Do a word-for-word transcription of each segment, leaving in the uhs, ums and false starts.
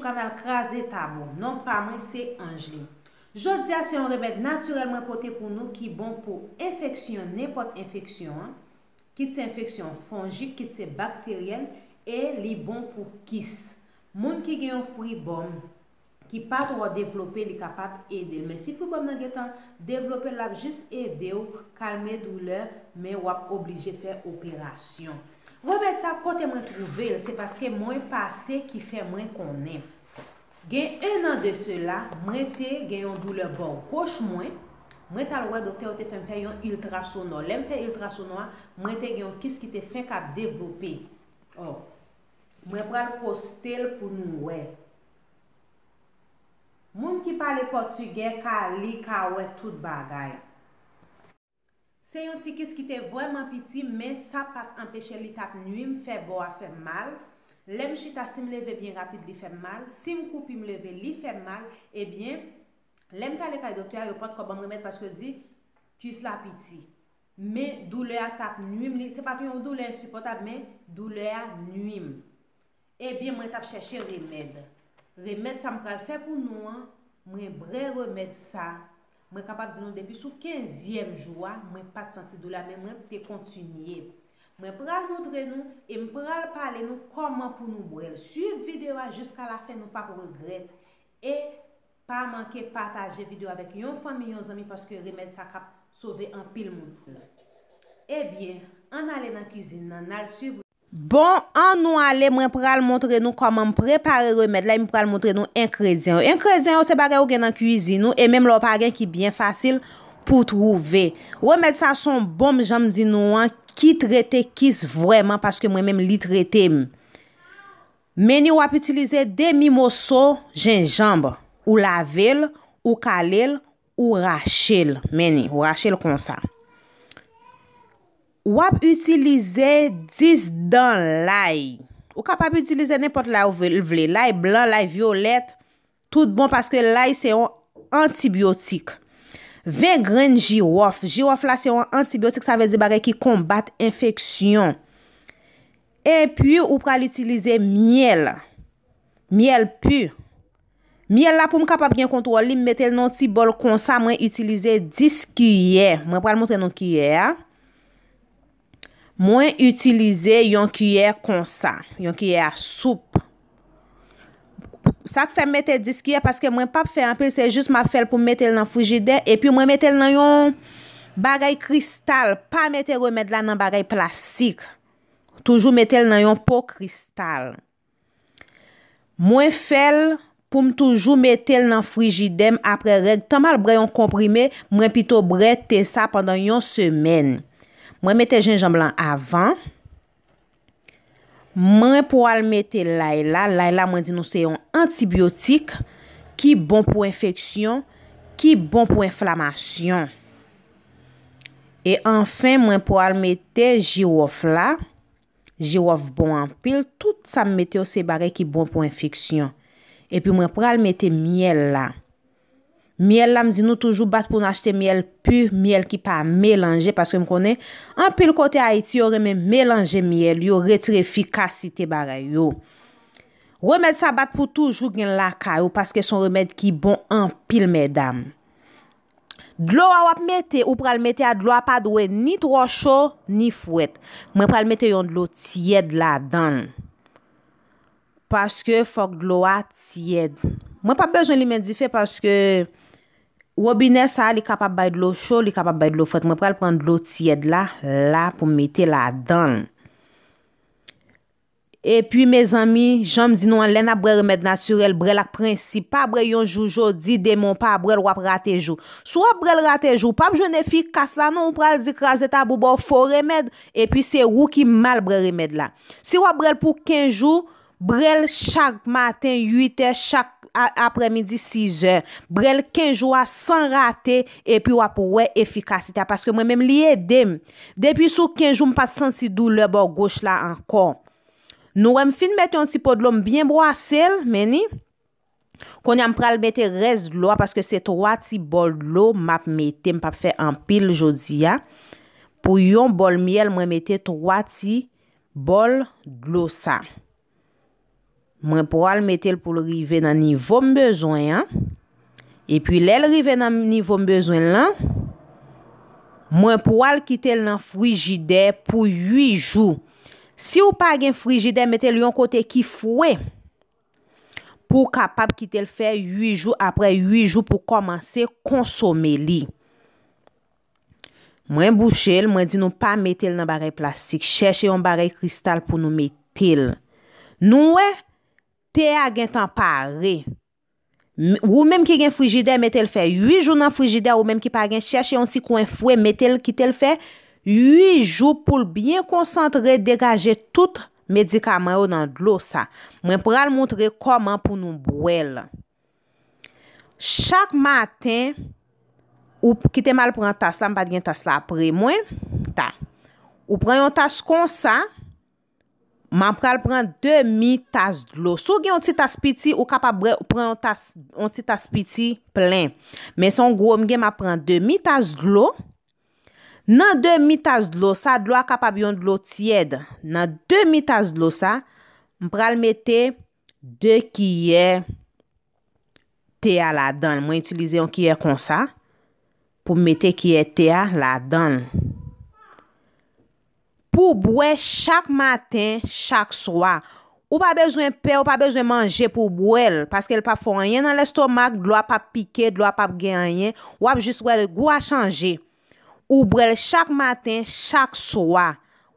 Kanal Kraze Tab ou. Non pa mwen se Angeline. Jodi a se yon remèd natirèl mwen pote pou nou ki bon pou enfeksyon, nenpòt enfeksyon an, kit se enfeksyon fonjik, kit se bakteryèl, e li bon pou kis. Moun ki gen yon fribòm ki pa twò devlope, li kapab ede l. Men si fribòm nan gentan devlope, l ap jis ede w kalme doulè, men w ap oblije fè operasyon. Remèd sa, kote mwen twouve l, se paske mwen pase ki fè mwen konnen. Gen en an de sela, mwen te gen yon doulè bò goch mwen. Mwen t al wè doktè, yo te fè m fè yon iltrasonò. Lè m fè iltrasonò a, mwen te gen yon kis ki te fenk ap devlope. Ò, mwen pral poste l pou nou wè. Moun ki pale pòtigè ka li, ka wè tout bagay. Se yon ti kis ki te vrèman piti, men sa pa t anpeche li t ap nwi m, fè bò a fè m mal. Lè m chita, si m leve byen rapid, li fè m mal. Si m koupi, m leve, li fè m mal. Ebyen, lè m t ale kay doktè a, yo potko ban m remèd paske yo di kis la piti. Men doulè a t ap nwi m, li, se pa t yon doulè ensipòtab, men doulè a nwi m. Ebyen, mwen t ap chèche remèd. Remèd sa m pral fè pou nou an, mwen bwè remèd sa. Mwen kapab di nou depi sou kenzyèm jou a, mwen pa t santi doulè a, men mwen te kontinye. Mwen pral montre nou e m pral pale nou kòman pou nou bwè l. Swiv videyo a jiska lafen, nou p ap regrèt. E pa manke pataje videyo avèk yon fanmi, yon zanmi, paske remèd sa k ap sove anpil moun. Ebyen, ann ale nan kizin nan, n al swiv. Bon, ann nou ale, mwen pral montre nou kòman m prepare remèd la, e m pral montre nou engredyan yo. Engredyan yo se bagay ou gen nan kwizin ou, e menm lè w pa gen ki byen fasil pou w twouve. Remèd sa se yon bonm, jan m di nou an, ki trete kis vrèman, paske mwen menm li trete m. Men ni w ap itilize demi moso jenjanm, ou lave l, ou kale l, ou rache l. Men ni, ou rache l konsa. W ap itilize dis dan lay. Ou kapab itilize nenpòt lay ou vle, lay blan, lay vyolèt, tout bon, paske lay se yon antibyotik. Ven grenn jiwòf. Jiwòf la se yon antibyotik, sa vle di bagay ki konbat enfeksyon. Epi ou pral itilize myèl. Myèl pi. Myèl la, pou m kapab gen kontwòl li, m mete l nan yon ti bòl konsa, mwen itilize dis kiyè. Mwen pral montre nou kiyè a. Mwen itilize yon kiyè konsa, yon kiyè a soup. Sa k fè m mete dis kiyè, paske mwen p ap fè anpil, se jis m ap fè l pou m mete l nan frijidè, epi mwen mete l nan yon bagay kristal. Pa mete remèd la nan bagay plastik. Toujou mete l nan yon po kristal. Mwen fè l pou m toujou mete l nan frijidè m apre règ. Tan m al bwè yon konprime, mwen pito bwè te sa pandan yon semèn. Mwen mete jenjanm lan avan. Mwen pral mete lay la. Lay la, mwen di nou, se yon antibyotik ki bon pou enfeksyon, ki bon pou enflamasyon. E anfen, mwen pral mete jiwòf la. Jiwòf bon anpil. Tout sa m mete yo se bagay ki bon pou enfeksyon. Epi mwen pral mete myèl la. Myèl la, m di nou toujou bat pou n achte myèl pi, myèl ki pa melanje, paske m konnen anpil kote Ayiti yo renmen melanje myèl yo, retire efikasite bagay yo. Remèd sa bat pou toujou gen lakay ou, paske se yon remèd ki bon anpil, medam. Dlo a w ap mete, ou pral mete a, dlo a pa dwe ni twò cho, ni frèt. Mwen pral mete yon dlo tyèd ladan l. Paske fòk dlo a tyèd. Mwen p ap bezwen limen dife paske wobinè sa a, li kapab bay dlo cho, li kapab bay dlo frèt. Mwen pral pran dlo tyèd la, la pou m mete ladan l. Epi, mezanmi, jan m di nou an, lè n ap bwè remèd natirèl, bwè l ak prensip. Pa bwè yon jou jodi, demen w pa bwè l, w ap rate jou. Si w ap bwè l rate jou, w p ap jwenn efikas la non, ou pral di kraze tab ou ba w fo remèd, epi se ou ki mal bwè remèd la. Si w ap bwè l pou kenz jou, bwè l chak maten, uit è, chak a-, aprèmidi, sis è. Bwè l kenz jou a san rate, epi w ap wè efikasite a. Paske mwen menm, li ede m. Depi sou kenz jou, m pa t santi doulè bò goch la ankò. Nou wè m fin mete yon ti po dlo, m byen bwase l, men ni. Kounye a m pral mete rès dlo a, paske se twa ti bòl dlo m ap mete, m p ap fè anpil jodi a. Pou yon bòl myèl, mwen mete twa ti bòl dlo sa. Mwen pral mete l pou l rive nan nivo m bezwen an. Epi lè l rive nan nivo m bezwen l lan, mwen pral kite l nan frijidè pou uit jou. Si w pa gen frijidè, mete l yon kote ki fre. Pou w kapab kite l fè uit jou, apre uit jou pou w kòmanse konsome li. Mwen bouche l, mwen di nou pa mete l nan bagay plastik. Chèche yon bagay kristal pou nou mete l. Nou wè, te a gentan pare. M- Ou menm ki gen frijidè, mete l fè uit jou nan frijidè. Ou menm ki pa gen, chèche yon ti kwen fre, mete l, kite l fè uit jou pou l byen konsantre, degaje tout medikaman yo nan dlo sa. Mwen pral montre kòman pou nou bwè l. Chak maten, ou kite m al pran tas la, m pa t gen tas la pre mwen. Ta. Ou pran yon tas konsa, m ap pral pran demi tas dlo. Si w gen yon ti tas piti, ou kapab bwè, pran yon tas, yon ti tas piti plen. Men se yon gwo m gen, m ap pran demi tas dlo. Nan demi tas dlo sa, dlo a kapab yon dlo tyèd. Nan demi tas dlo sa, m pral mete de kiyè te a ladan l. Mwen itilize yon kiyè konsa pou m mete kiyè te a ladan l. Pou bwè chak maten, chak swa. Ou pa bezwen pè, ou pa bezwen manje pou w bwè l, paske l p ap fè w anyen nan lestomak, dlo a p ap pike, dlo a p ap gen anyen, w ap jis wè gou a chanje. Ou bwè l chak maten, chak swa.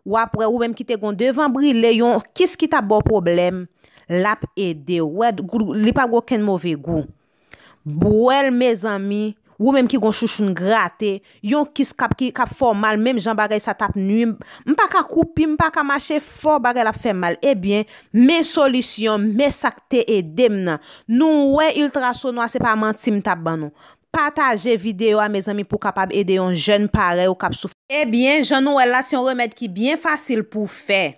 W ap wè, ou menm ki te gon devan brile, yon kis ki t ap ba w pwoblèm, l ap ede w. Wè, gou- li pa gen okenn move gou. Bwè l, mezanmi, ou menm ki gon chouchoun grate, yon kis k ap, ki, k ap fè w mal, menm jan bagay sa t ap nwi m. M pa ka koupi, m pa ka mache fò, bagay la ap fè m mal. Ebyen, men solisyon, men sa k te ede m nan. Nou wè, Ultra Sonwa, se pa manti m t ap ban nou. Pataje videyo a, mezanmi, pou w kapab ede yon jèn parèy ou k ap soufri. Ebyen, jan nou wè l la, se yon remèd ki byen fasil pou fè.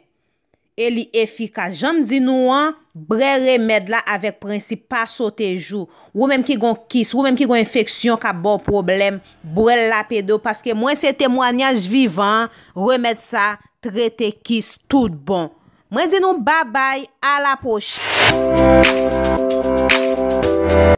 E li efikas. Jan m di nou an, bwè remèd la avèk prensip, pa sote jou. Ou menm ki gon kis, ou menm ki gon enfeksyon k ap ba w pwoblèm, bwè l, l ap ede w, paske mwen se temwanyaj vivan, remèd sa trete kis tout bon. Mwen di nou babay, a la pwochèn.